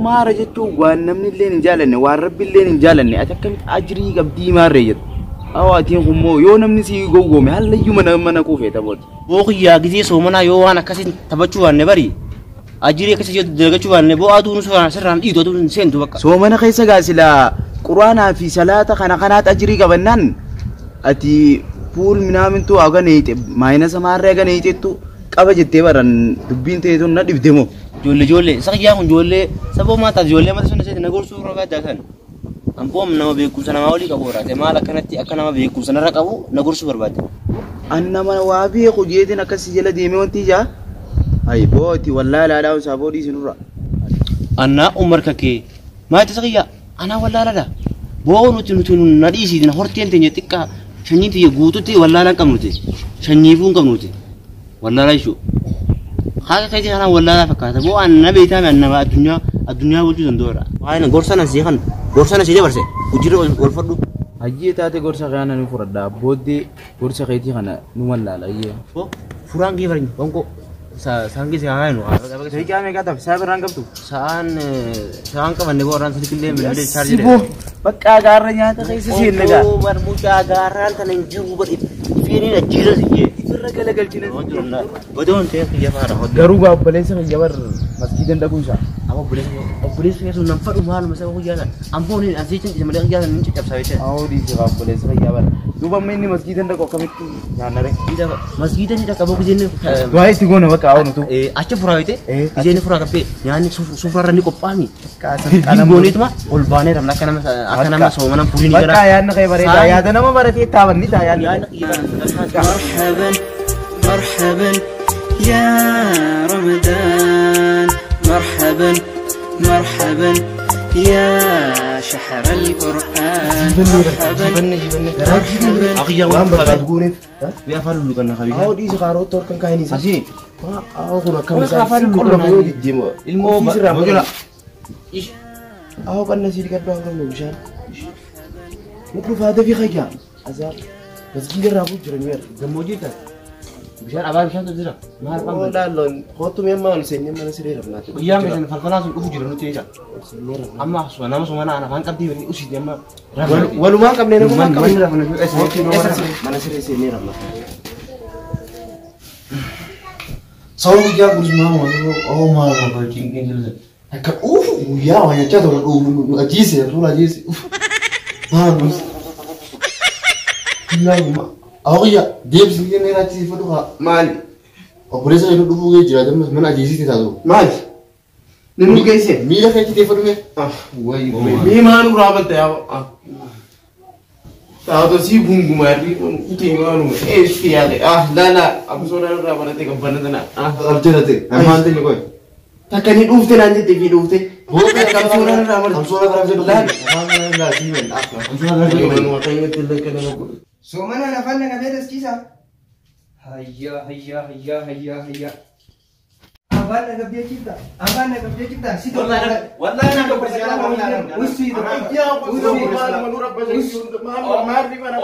Qumaara jechuun waan namni illee hin jaalanne, waan rabbi illee hin jaalanne, ati akkamitti ajirii qabdii maarree jettu. Hawaatiin kun immoo yoo namni si gowwoome hallayyuu mana mana kuufeeta booti. Boo kiyyaa gizee soomanaa yoo waan akkasii taphachuu baanne bari ajirii akkasii yoo dalagachuu baanne boo aduun sirraan dhiitu aduun hin seentu bakka. Soomana keessa gaa silaa quraanaa fi salaata kana kanaatti ajirii qabannaan ati fuul minaamintuu haga neeyxe maayinasa maarree haga neeyxettu qaba jettee baran dubbiin ta'e na dhibde moo. Ijoollee ijoollee isa kiyyaa kun ijoollee sababa maal taate ijoollee mata sun isheetti na gorsuu irra gaaddaa san. Ammoo nama beekumsa namaa olii qabu horaate maal akkanatti akka nama beekumsa narra qabu na gorsuu barbaadde. An nama waa beeku jeetiin akkasii jala deemee wanti ijaa. Ayi booti wallaahi laalaa isaa boodii isinurra. Annaa Umar kakee maal isa kiyyaa anaa wallaaladha. Boo nuti nuti na dhiisiitiin horteen teenya xiqqaa sanyiin tiyya guututti wallaalaa hin qabnuti. Sanyiifuu hin qabnuti. Wallaalaa jechuudha. Haala keetii kanaan wallaalaa fakkaata. Boo an na beektaa mi nama addunyaa addunyaa bulchuu danda'uudha. Waan gorsa na sii kan gorsa na sii dabarse hojiirra oolfadhu. Hayyee taate gorsa kana ni fudhadha. Booddee gorsa keetii kana nu wallaala hayyee. Boo furaan kee faranyi wanqoo saan keessa haa kaayinu. Daqiiqaa meeqa tafe saa birraan qabdu? Sa'aan sa'aan qabanne boo warraan silkillee bilbilee chaarjii Siboo bakka gaarra nyaata keessa seenne gaa. Obbo bar mucaa gaarraan tana hin jiru bar ifeeniin ajjiisa siyyee. Ifirra galagalchina. Odoon ta'e kiyya faara. Garuu gaa obboleessa kiyya bar masgiidan dhaquu isaa. Amma obboleessa kiyya sun nan fadhu maaluma saba guyyaa sana. Ammoo ni asii cin malee guyyaa sana ni caccabsaa jechuudha. Awoo dhiise gaa obboleessa kiyya bar. Duuba amma inni masgiidan dhaqu akkamitti nyaannare? Masgiida ni dhaqa boo gizeen Du'aa itti goona bakka awoo nutu. achi furaa beekte gizeen furaa qabbee nyaanni sufraarra ni qophaa'ami. Qalama Gooneetuma ol baanee rabna akka nama akka nama soomanan furii ni Bakka yaadni kee bareedaa yaada nama baratee taaban ni taa yaadni. مرحبا مرحبا يا رمضان مرحبا مرحبا يا شحر القرآن مرحبا مرحبا Akiyyaa Waan barbaadu gooneef. Mi'a afaan lulluqannaa qabii. Awoo dhiisi kaarootti horkan kaa'anii isa. Asii. Awoo kun akkam Kun isaa afaan qonna lulluqannaa. yoo diddeema. Ilmoo Ofii sirraa bojola. Awoo qanna sii dhiqadhu hanga bishaan. Nu dhufaa dafii kayyaa. Azaab. Masgiida irraa fuuf jiran mi'a. Gammoojjii taate. Bishaan abaa bishaan jira. Maal Oo qabna? laalloon kootu mi'a maal seennee mana siree rafnaati. Guyyaan keessan falfalaa sun dhufu jira nuti jecha. Ol seennee rafna. Amma nama sumana ana afaan qabdii wanni usiiti amma. Walumaa qabnee nagumaa Manni qabne. rafna. Kootu mana siree seennee rafna. Sababa guyyaa kunis maama oo maal irraa cinqeen jiru akka dhufu guyyaa waa nyaachaa ture dhufu ajiise rasuula ajiise maal nus guyyaa awqiyya deebisi jennee achiisi fudhu haa Maali? obboleessa jedhu dhufuu gee jira jammas mana ajiisitti taatu Maali? Ninnu geesse? miila kee achi teeffadhu mee Wayi mee maal irraa balta yaa Taatoo sii gungumaa fi kutee maaluma eessi yaade ah laala absoodhaan irraa barate qabbana tana ah qabjeera ta'e ammaan ta'e qoy takka ni dhuufte naan jette fi dhuufte qabsoodhaan irraa barate Kamsoora karaa jedhu Laal. afaan laa sii men kamsoora karaa jedhu Waaqayyotti illee kana nama godhu. Soomanaan afaan na qabee taschiisa. Hayyaa hayyaa hayyaa hayyaa hayyaa. Afaan na qabdee jirta. Afaan na qabdee jirta. Si tokko. Wallaahi na qabdi Usii tokko.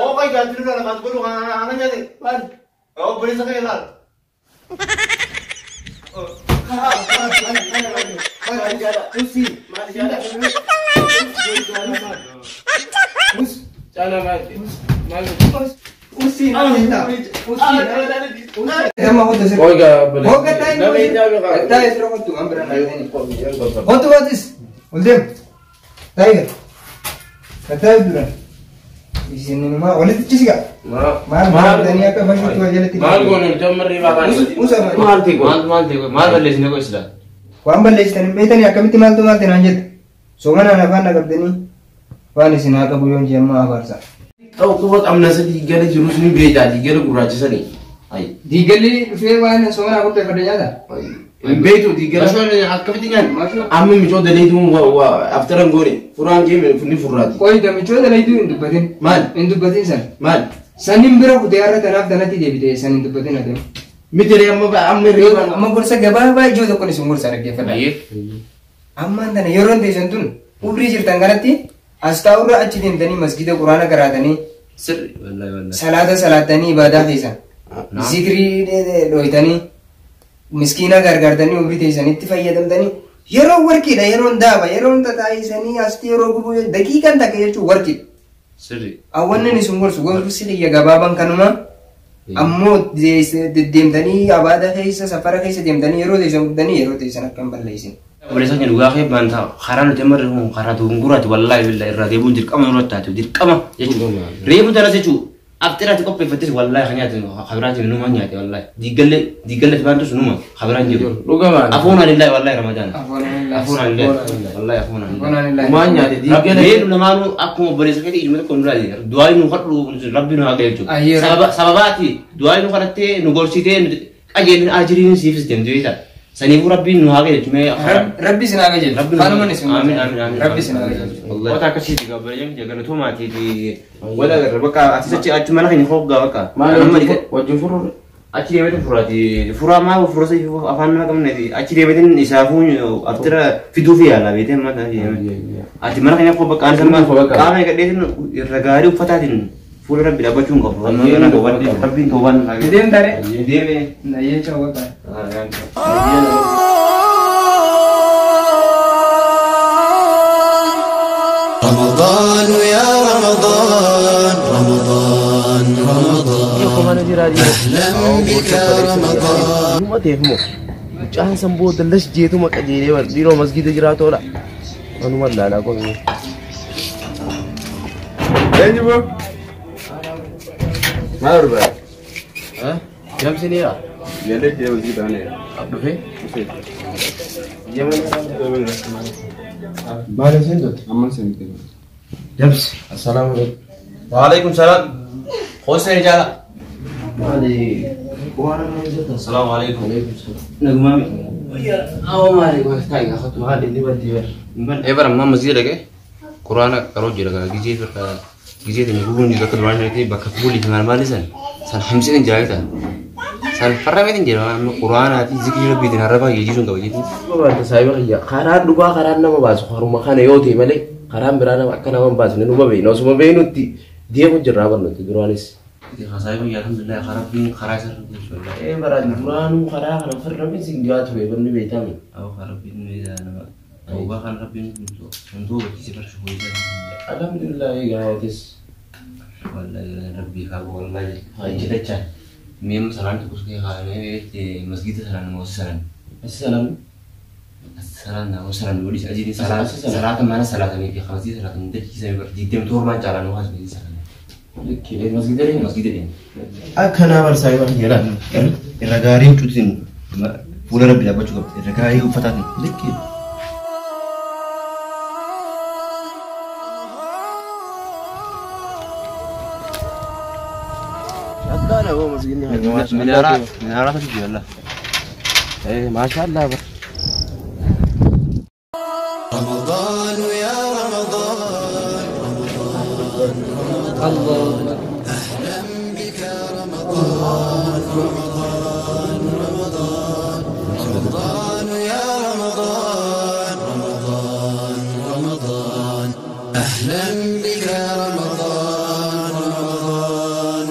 Oo kai gaanti dura lafaat godhu ana nyaate obboleessa kee laal Usii. Usii. Usii. Amma hoota sirrii. Hooga taa'ee taa'ee sirrii hoottu waan biraan taa'ee. Hoottu waatis. Ol deemu. Taa'ee gara. Taa'ee duraan. Isinumaa walitti cisigaa. Maal maal ta'anii akka bashuutti wal jalatti. Maal goone jammarree baafaan. Usa Maal ta'e Maal maal ta'e maal balleessine qoy silaa. Waan balleessitan hin beektanii akkamitti maaltu maal ta'e naan jette. Soomanaan afaan na qabdanii waan isin haa qabu yoon jee amma afaarsa. Ta'u quba qabna isa diigala jirus ni beektaa diigala gurraachisanii. Diigalli dhufee waan soomanaa qopheeffadhe nyaata. Hin beektu diigala. Akkamitti nyaanni? Amma micoo daleetuun aftaran goone furaan kee ni furraati. Qoyita michoota layituu hin dubbatin. Maal? Hin dubbatin san. Maal? Sanin bira kutee har'a tanaaf tanatti deebite san hin dubbatin adeemu. Miti amma amma hirriba. Amma gorsa gabaabaa ijoo tokkoon isin gorsa dhaggeeffadha. Ammaan tana yeroon teessan tun umrii jirtan kanatti as taa'urra achi deemtanii masgida quraana qaraatanii Sirri. Wallaahi wallaahi. salaata salaatanii ibaadaa keessan zikrii dhooytanii miskiina gargaartanii umrii teessanitti fayyadamtanii Yeroo warqiidha yeroon daaba yeroon tataa'isanii asti yeroo gubuu daqiiqaan takka jechuun warqiidha. Sirri. Awwanni isin gorsu gorsi xiyya gabaabaan kanuma ammoo deddeemtanii abaada keessa safara keessa deemtanii yeroo teessan gubdanii yeroo teessan akka hin balleessin. Obboleessa keenya dhugaa kee baanta karaa nuti amma irra karaa dogongораati wallaahi billahi irraa deebi'uun dirqama nurra taate dirqama jechuudha. Reefu tanas jechuudha abxiraati qopheeffattes wallaahi kan nyaate kabiraatiin numa nyaate wallaahi diigallee diigallee baantus numa kabiraan jiru. Dhugamaan. Afuuna lillahi wallaahi ramadaan. Afuuna lillahi wallaahi afuuna lillahi. Dhumaan nyaate diigalee. Reefu lamaanuu akkuma obboleessa keetii ijuma tokko nurraa du'aa nu kadhu rabbi nu haa jechuudha. Sababaati du'aa nu kadhattee nu gorsitee qajeelin ajiriin siifis deemtu jechuudha. Saniifuu rabbiin nu haa qajeelchu. Rabbi isin haa qajeelchu. Kanumaan isin. Amiin amiin amiin. Rabbi isin haa qajeelchu. Wanta akkasiiti gabbara galatoomaati fi wala agarra bakka ati achi achi mana keenya hoggaa bakka. Maal wajjin furuu? Achi deemeetiin furaati. Furaa maa furasa afaan nama qabneeti. Achi deemeetiin isaafuu aftira fiduu fi yaala beetee amma ati mana keenya hoggaa bakka ani qaama eegadheetiin irra gaarii uffataatiin fuula rabbi dhaabbachuu hin qabu. Rabbiin toobaan. Deem daree. Deeme. Nayyee cawwa qaba. رمضان يا رمضان رمضان رمضان أهلا بك رمضان Numa ta'eef moo mucaan san booda las jeetuma qajeelee bar dhiiroo masgiida jiraatoodha. Anuma ilaalaa qofa. Eenyu boo? Maal barbaada? Jamsineera. Galee jee masgiida baneera. Dhufee? Maal isin totte? Amman seente. Jamsi. Assalaamu alaikum. Waalaikum salaam. Hoosee jaala. Maali? Waan nama jetta. Assalaamu alaikum. Alaikum salaam. Nagumaami. Awwa maali waan taa'e gaafatu. Maali inni badii bar. Eebara ammaa masgiida dhaqee quraana qaroo jira gaa gizee firqa gizee tanya gubuun jiru akka duraan jirti bakka fuulli fi maal maali san san hamsiin jira jechuudha. San farrameetiin jira amma quraanaa fi zikrii rabbiitiin harrabaa geejjisuun qaba jechuudha. Babaanta saayiba kiyya karaan dhugaa karaan nama baasu haruma kana yoo ta'e malee karaan biraa nama akka nama hin baasne numa beekna osuma beeknutti deemu jirraa barnutti duraanis. Saayiba kiyya alhamdulillah rabbiin karaa isa irra jechuudha. Ee baraan duraanuu karaa kana farramee siin dhiyaa ture barni beekame. Awwa rabbiin nama tawbaa kan rabbiin hunduu hubachiise bara shukuu isaa. Alhamdulillah egaa yootis. Wallahi rabbii kaa wallahi hojjetachaa. Mi'a salaan tokko kaa'amee masgiida salaan moosi salaan. Asi salaam. Salaan namoo salaan godhis ajiin salaan salaata mana salaatamii fi masgiida salaatamii dachiisamee bara digdami torbaan caalaa nu haasofii salaan. Likkii masgiida deemu. Masgiida deemu. Akkanaa bar saayiba kiyya laal. Irra gaarii huccuutiin fuula rabbi dhaabbachuu qabdi. Irra gaarii uffataatiin. Likkii. Akkana boo masgiidni Minaaraa minaaraa tokko jira wallah. Eh maashaallah bar. رمضان يا رمضان رمضان رمضان أهلا بك رمضان رمضان رمضان رمضان يا رمضان رمضان رمضان أهلا بك رمضان رمضان